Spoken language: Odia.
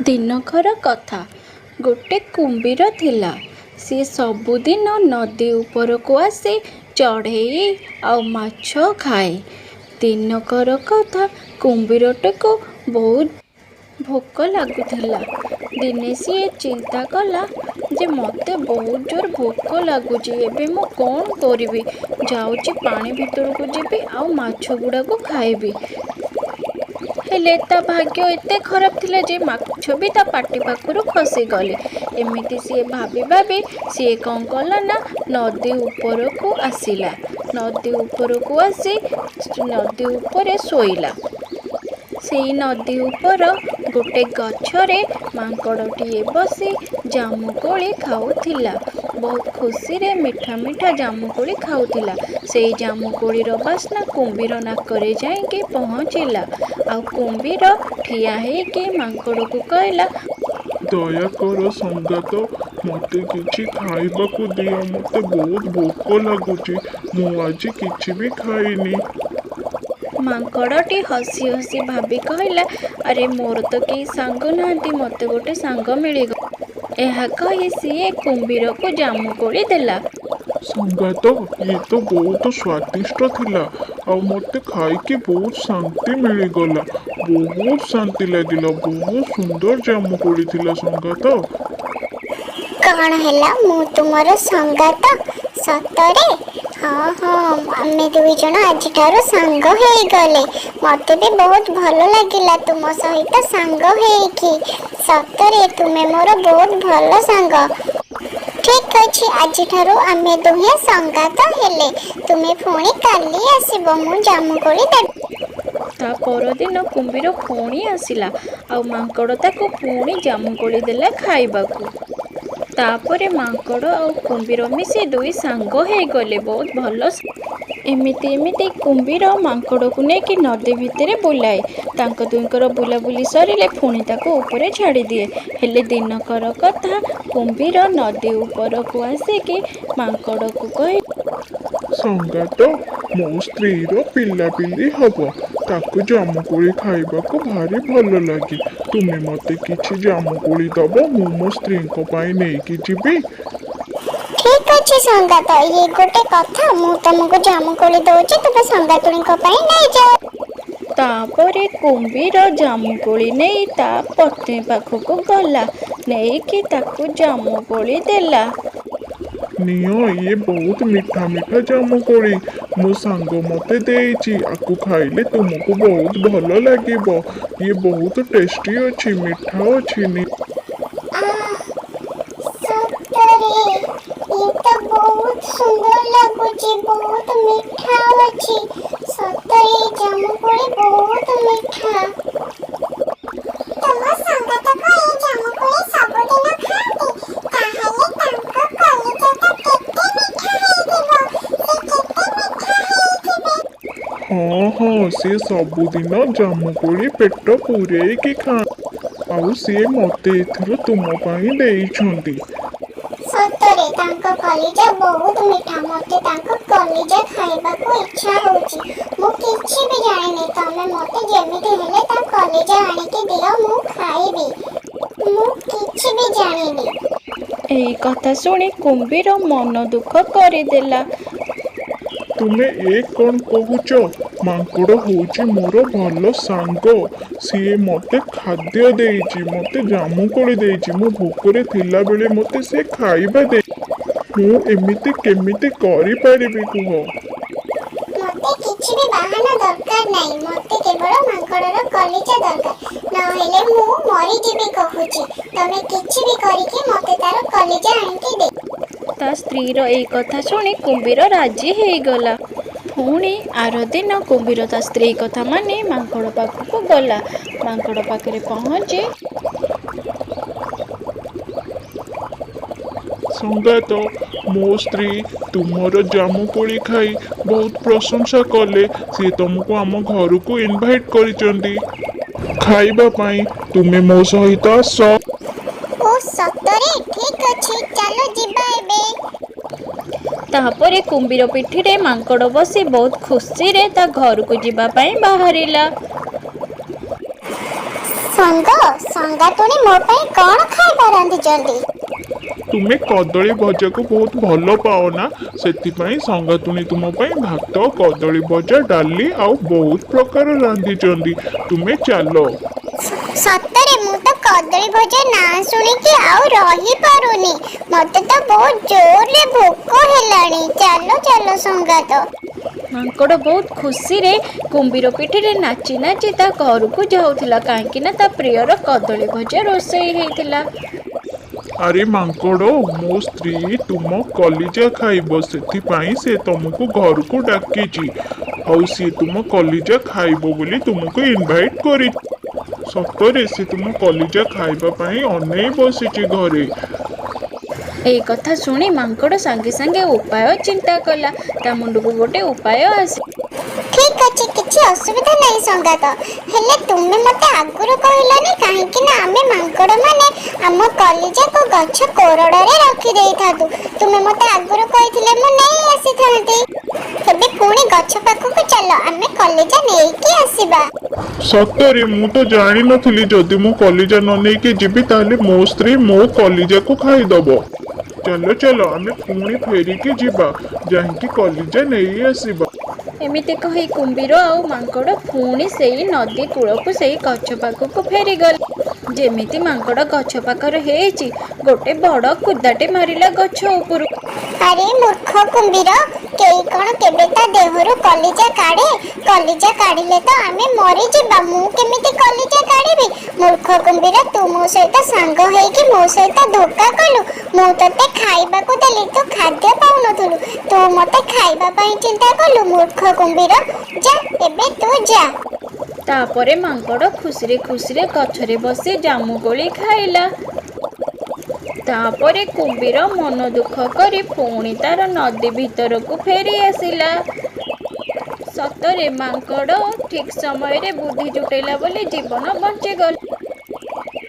ଦିନକର କଥା, ଗୋଟେ କୁମ୍ଭୀର ଥିଲା। ସିଏ ସବୁଦିନ ନଦୀ ଉପରକୁ ଆସି ଚଢ଼େଇ ଆଉ ମାଛ ଖାଏ। ଦିନକର କଥା, କୁମ୍ଭୀରଟିକୁ ବହୁତ ଭୋକ ଲାଗୁଥିଲା। ଦିନେ ସିଏ ଚିନ୍ତା କଲା ଯେ ମୋତେ ବହୁତ ଜୋର ଭୋକ ଲାଗୁଛି, ଏବେ ମୁଁ କ'ଣ କରିବି? ଯାଉଛି ପାଣି ଭିତରକୁ ଯିବି ଆଉ ମାଛ ଗୁଡ଼ାକୁ ଖାଇବି। ହେଲେ ତା ଭାଗ୍ୟ ଏତେ ଖରାପ ଥିଲା ଯେ ମାଛ ବି ତା ପାଟି ପାଖରୁ ଖସିଗଲେ। ଏମିତି ସିଏ ଭାବି ଭାବି ସିଏ କ'ଣ କଲା ନା ନଦୀ ଉପରକୁ ଆସିଲା। ନଦୀ ଉପରକୁ ଆସି ନଦୀ ଉପରେ ଶୋଇଲା। ସେଇ ନଦୀ ଉପର ଗୋଟେ ଗଛରେ ମାଙ୍କଡ଼ଟିଏ ବସି ଜାମୁକୋଳି ଖାଉଥିଲା। ବହୁତ ଖୁସିରେ ମିଠା ମିଠା ଜାମୁକୋଳି ଖାଉଥିଲା। ସେଇ ଜାମୁକୋଳିର ବାସ୍ନା କୁମ୍ଭୀର ନାକରେ ଯାଇକି ପହଞ୍ଚିଲା। ଆଉ କୁମ୍ଭୀର ଠିଆ ହେଇକି ମାଙ୍କଡ଼କୁ କହିଲା, ଦୟାକର ସଙ୍ଗାତ, ମୋତେ କିଛି ଖାଇବାକୁ ଦିଅ। ମୋତେ ବହୁତ ଭୋକ ଲାଗୁଛି। ମୁଁ ଆଜି କିଛି ବି ଖାଇନି। ମାଙ୍କଡ଼ଟି ହସି ହସି ଭାବି କହିଲା, ଆରେ ମୋର ତ କେହି ସାଙ୍ଗ ନାହାନ୍ତି, ମୋତେ ଗୋଟେ ସାଙ୍ଗ ମିଳିଗଲା। ଏହା କହି ସିଏ କୁମ୍ଭୀରକୁ ଜାମୁକୋଳି ଦେଲା। ସଙ୍ଗାତ, ଇଏ ତ ବହୁତ ସ୍ୱାଦିଷ୍ଟ ଥିଲା ଆଉ ମୋତେ ଖାଇକି ବହୁତ ଶାନ୍ତି ମିଳିଗଲା। ବହୁତ ଶାନ୍ତି ଲାଗିଲା। ବହୁତ ସୁନ୍ଦର ଜାମୁକୋଳି ଥିଲା ସଙ୍ଗାତ। କ'ଣ ହେଲା, ମୁଁ ତୁମର ସଙ୍ଗାତ? ସତରେ? ହଁ ହଁ, ଆମେ ଦୁଇ ଜଣ ଆଜିଠାରୁ ସାଙ୍ଗ ହେଇଗଲେ। ମୋତେ ବି ବହୁତ ଭଲ ଲାଗିଲା ତୁମ ସହିତ ସାଙ୍ଗ ହେଇକି। ସତରେ ତୁମେ ମୋର ବହୁତ ଭଲ ସାଙ୍ଗ। ଠିକ୍ ଅଛି, ଆଜିଠାରୁ ଆମେ ଦୁହେଁ ସଙ୍ଗାତ ହେଲେ। ତୁମେ ପୁଣି କାଲି ଆସିବ, ମୁଁ ଜାମୁକୋଳି ଦେବି। ତା ପରଦିନ କୁମ୍ଭୀର ପୁଣି ଆସିଲା ଆଉ ମାଙ୍କଡ଼ ତାକୁ ପୁଣି ଜାମୁକୋଳି ଦେଲା ଖାଇବାକୁ। ତାପରେ ମାଙ୍କଡ଼ ଆଉ କୁମ୍ଭୀର ମିଶି ଦୁଇ ସାଙ୍ଗ ହେଇଗଲେ, ବହୁତ ଭଲ। ଏମିତି ଏମିତି କୁମ୍ଭୀର ମାଙ୍କଡ଼କୁ ନେଇକି ନଦୀ ଭିତରେ ବୁଲାଏ। ତାଙ୍କ ଦୁହିଁଙ୍କର ବୁଲାବୁଲି ସରିଲେ ପୁଣି ତାକୁ ଉପରେ ଛାଡ଼ିଦିଏ। ହେଲେ ଦିନକର କଥା, କୁମ୍ଭୀର ନଦୀ ଉପରକୁ ଆସିକି ମାଙ୍କଡ଼କୁ କହେ, ସଙ୍ଗାତ, ମୋ ସ୍ତ୍ରୀର ପିଲାପିଲି ହବ। ତାକୁ ଜାମୁକୋଳି ଖାଇବାକୁ ଭାରି ଭଲ ଲାଗେ। ତୁମେ ମୋତେ କିଛି ଜାମୁକୋଳି ଦବ, ମୁଁ ମୋ ସ୍ତ୍ରୀଙ୍କ ପାଇଁ ନେଇକି ଯିବି। ଠିକ୍ ଅଛି ସଙ୍ଗାତ, ଇଏ ଗୋଟେ କଥା? ମୁଁ ତମକୁ ଜାମୁକୋଳି ଦଉଛି, ତୁମେ ସଙ୍ଗାତୁଣୀଙ୍କ ପାଇଁ ନେଇଯାଅ। ତାପରେ କୁମ୍ଭୀର ଜାମୁକୋଳି ନେଇ ତା ପତ୍ନୀ ପାଖକୁ ଗଲା, ନେଇକି ତାକୁ ଜାମୁକୋଳି ଦେଲା। ନିଅ, ଇଏ ବହୁତ ମିଠା ମିଠା ଜାମୁକୋଳି। ମୋ ସାଙ୍ଗ ମୋତେ ଦେଇଛି। ଆକୁ ଖାଇଲେ ତୁମକୁ ବହୁତ ଭଲ ଲାଗିବ। ଇଏ ବହୁତ ଟେଷ୍ଟି ଅଛି, ମିଠା ଅଛି। ଆଃ, ସତରେ ଇଏ ତ ବହୁତ ସୁନ୍ଦର ଲାଗୁଛି, ବହୁତ ମିଠା ଅଛି। ସତରେ ଏଇ ଜାମୁକୋଳି ବହୁତ ମିଠା। ତୁମ ସଙ୍ଗାତକ ଏଇ ଜାମୁକୋଳି ସବୁଦିନ ଖାଆନ୍ତି? ତାହେଲେ ତାଙ୍କ କଲିଜା ତ କେତେ ମିଠା ହେଇଥିବ। ସେ କେତେ ମିଠା ହେଇଥିବେ। ହଁ ହଁ, ସିଏ ସବୁଦିନ ଜାମୁକୋଳି ପେଟ ପୂରେଇକି ଖା ଆଉ ସିଏ ମୋତେ ଏଥିରୁ ତୁମ ପାଇଁ ଦେଇଛନ୍ତି। ସତରେ ତାଙ୍କ କଲିଜା ବହୁତ ମିଠା। ମୋତେ ତାଙ୍କ କଲିଜା ଖାଇବାକୁ ଇଚ୍ଛା ହଉଛି। ମୁଁ କିଛି ବି ଜାଣିନି, ତମେ ମୋତେ ଯେମିତି ହେଲେ ତା କଲିଜା ଆଣିକି ଦିଅ, ମୁଁ ଖାଇବି। ମୁଁ କିଛି ବି ଜାଣିନି। ଏଇ କଥା ଶୁଣି କୁମ୍ଭୀର ମନ ଦୁଃଖ କରିଦେଲା। ତୁମେ ଏ କ'ଣ କହୁଛ? ମାଙ୍କଡ଼ ହେଉଛି ମୋର ଭଲ ସାଙ୍ଗ। ସିଏ ମୋତେ ଖାଦ୍ୟ ଦେଇଛି, ମୋତେ ଜାମୁକୋଳି ଦେଇଛି। ମୁଁ ଭୋକରେ ଥିଲାବେଳେ ମୋତେ ସିଏ ଖାଇବା ଦେଇ, ମୁଁ ଏମିତି କେମିତି କରିପାରିବି କୁହ? ମୋତେ କିଛି ବି ବାହାନା ଦରକାର ନାହିଁ। ମୋତେ କେବଳ ମାଙ୍କଡ଼ର କଲିଜା ଦରକାର, ନହେଲେ ମୁଁ ମରିଯିବି କହୁଛି। ତମେ କିଛି ବି କରିକି ମୋତେ ତାର କଲିଜା ଆଣିକି ଦେ। ତା ସ୍ତ୍ରୀର ଏଇ କଥା ଶୁଣି କୁମ୍ଭୀର ରାଜି ହେଇଗଲା। ପୁଣି ଆର ଦିନ କୁମ୍ଭୀର ତା ସ୍ତ୍ରୀ କଥା ମାନି ମାଙ୍କଡ଼ ପାଖକୁ ଗଲା। ମାଙ୍କଡ଼ ପାଖରେ ପହଞ୍ଚି, ସଙ୍ଗାତ, ମୋ ସ୍ତ୍ରୀ ତୁମର ଜାମୁକୋଳି ଖାଇ ବହୁତ ପ୍ରଶଂସା କଲେ। ସିଏ ତମକୁ ଆମ ଘରକୁ ଇନଭାଇଟ୍ କରିଛନ୍ତି ଖାଇବା ପାଇଁ। ତୁମେ ମୋ ସହିତ ଆସ। ଓ, ସତରେ? ଠିକ୍ ଅଛି, ଚାଲ ଯିବା ଏବେ। ତାପରେ କୁମ୍ଭୀର ପିଠିରେ ମାଙ୍କଡ଼ ବସି ବହୁତ ଖୁସିରେ ତା ଘରକୁ ଯିବା ପାଇଁ ବାହାରିଲା। ସାଙ୍ଗ, ସଙ୍ଗାତୁଣୀ ମୋ ପାଇଁ କ'ଣ ଖାଇବା ରାନ୍ଧିଛନ୍ତି? ତୁମେ କଦଳୀ ଭଜାକୁ ବହୁତ ଭଲ ପାଅ ନା, ସେଥିପାଇଁ ସଙ୍ଗାତୁଣୀ ତୁମ ପାଇଁ ଭାତ, କଦଳୀ ଭଜା, ଡାଲି ଆଉ ବହୁତ ପ୍ରକାର ରାନ୍ଧିଛନ୍ତି। ତୁମେ ଚାଲ। ସତରେ, ମୁଁ ତ କଦଳୀ ଭଜା ନାଁ ଶୁଣିକି ଆଉ ରହିପାରୁନି। ମତେ ତ ବହୁତ ଜୋରରେ ଭୋକ ହେଲାଣି। ଚାଲ ଚାଲ ସଙ୍ଗାତ। ମାଙ୍କଡ଼ ବହୁତ ଖୁସିରେ କୁମ୍ଭୀର ପିଠିରେ ନାଚି ନାଚି ତା ଘରକୁ ଯାଉଥିଲା, କାହିଁକି ନା ତା ପ୍ରିୟର କଦଳୀ ଭଜା ରୋଷେଇ ହେଇଥିଲା। ଆରେ ମାଙ୍କଡ଼, ମୋ ସ୍ତ୍ରୀ ତୁମ କଲିଜା ଖାଇବ, ସେଥିପାଇଁ ସେ ତମକୁ ଘରକୁ ଡାକିଛି। ଆଉ ସିଏ ତୁମ କଲିଜା ଖାଇବ ବୋଲି ତୁମକୁ ଇନଭାଇଟ୍ କରି। ସତରେ ସେ ତୁମ କଲିଜା ଖାଇବା ପାଇଁ ଅନେଇ ବସିଛି ଘରେ। ଏଇ କଥା ଶୁଣି ମାଙ୍କଡ଼ ସାଙ୍ଗେ ସାଙ୍ଗେ ଉପାୟ ଚିନ୍ତା କଲା। ତା ମୁଣ୍ଡକୁ ଗୋଟେ ଉପାୟ ଆସି ଠିକ ଅଛି, କିଛି ଅସୁବିଧା ନାହିଁ ସଙ୍ଗାତ। ହେଲେ ତୁମେ ମତେ ଆଗରୁ କହିଲନି କାହିଁକି? ନା ଆମେ ମାଙ୍କଡ଼ ମାନେ ଆମ କଲିଜାକୁ ଗଛ କୋରଡ଼ରେ ରଖି ଦେଇଥାନ୍ତୁ। ତୁମେ ମତେ ଆଗରୁ କହିଥିଲେ ମୁଁ ନେଇ ଆସିଥାନ୍ତି। ଏବେ ପୁଣି ଗଛ ପାଖକୁ ଚାଲ, ଆମେ କଲିଜା ନେଇକି ଆସିବା। ସତରେ, ମୁଁ ତ ଜାଣିନଥିଲି। ଯଦି ମୁଁ କଲିଜା ନ ନେଇକି ଯିବି, ତାହେଲେ ମୋ ସ୍ତ୍ରୀ ମୋ କଲିଜାକୁ ଖାଇଦବ। ଚାଲ ଚାଲ, ଆମେ ପୁଣି ଫେରିକି ଯିବା, ଯାଇକି କଲିଜା ନେଇ ଆସିବା। ଏମିତି କହି କୁମ୍ଭୀର ଆଉ ମାଙ୍କଡ଼ ପୁଣି ସେଇ ନଦୀ କୂଳକୁ, ସେଇ ଗଛ ପାଖକୁ ଫେରିଗଲେ। ଯେମିତି ମାଙ୍କଡ଼ ଗଛ ପାଖରେ ହେଇଛି, ଗୋଟେ ବଡ଼ କୁଦାଟେ ମାରିଲା ଗଛ ଉପରୁ। ଆରେ ମୂର୍ଖ କୁମ୍ଭୀର, କେହି କ'ଣ କେବେ ତା ଦେହରୁ କଲିଜା କାଢେ? କଲିଜା କାଢିଲେ ତ ଆମେ ମରିଯିବା। ମୁଁ କେମିତି କଲିଜା କାଢିବି? ମୂର୍ଖ କୁମ୍ଭୀର, ତୁ ମୋ ସହିତ ସାଙ୍ଗ ହେଇକି ମୋ ସହିତ ଧୋକା କଲୁ। ମୁଁ ତତେ ଖାଇବାକୁ ଦେଲି, ତୁ ଖାଦ୍ୟ ପାଉନଥିଲୁ, ତୁ ମତେ ଖାଇବା ପାଇଁ ଚିନ୍ତା କଲୁ। ମୂର୍ଖ କୁମ୍ଭୀର, ଯା, ଏବେ ତୁ ଯା। ତାପରେ ମାଙ୍କଡ଼ ଖୁସିରେ ଖୁସିରେ ଗଛରେ ବସି ଜାମୁକୋଳି ଖାଇଲା। ତାପରେ କୁମ୍ଭୀର ମନ ଦୁଃଖ କରି ପୁଣି ତାର ନଦୀ ଭିତରକୁ ଫେରି ଆସିଲା। ସତରେ ମାଙ୍କଡ଼ ଠିକ୍ ସମୟରେ ବୁଦ୍ଧି ଜୁଟେଇଲା ବୋଲି ଜୀବନ ବଞ୍ଚିଗଲା।